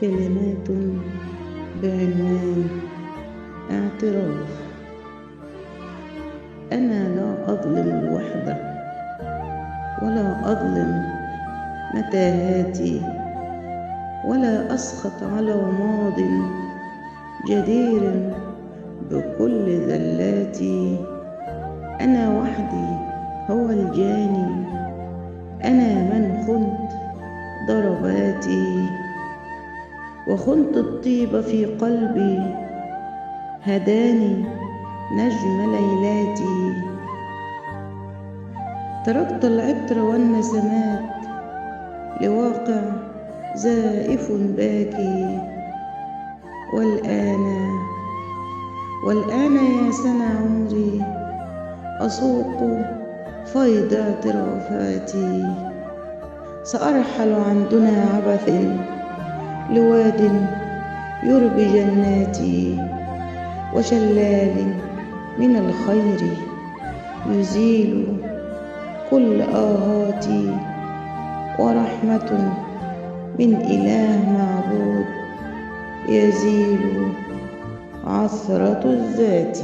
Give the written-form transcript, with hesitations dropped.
كلمات بعنوان اعتراف. أنا لا أظلم الوحدة ولا أظلم متاهاتي، ولا أسخط على ماض جدير بكل ذلاتي. أنا وحدي هو الجاني، أنا من خنت ضرباتي، وخنت الطيب في قلبي، هداني نجم ليلاتي. تركت العطر والنسمات لواقع زائف باكي، والآن يا سنة عمري أسوق فيض اعترافاتي. سأرحل عن دنا عبث لواد يربي جناتي، وشلال من الخير يزيل كل آهاتي، ورحمة من إله معبود يزيل عثرة الذات.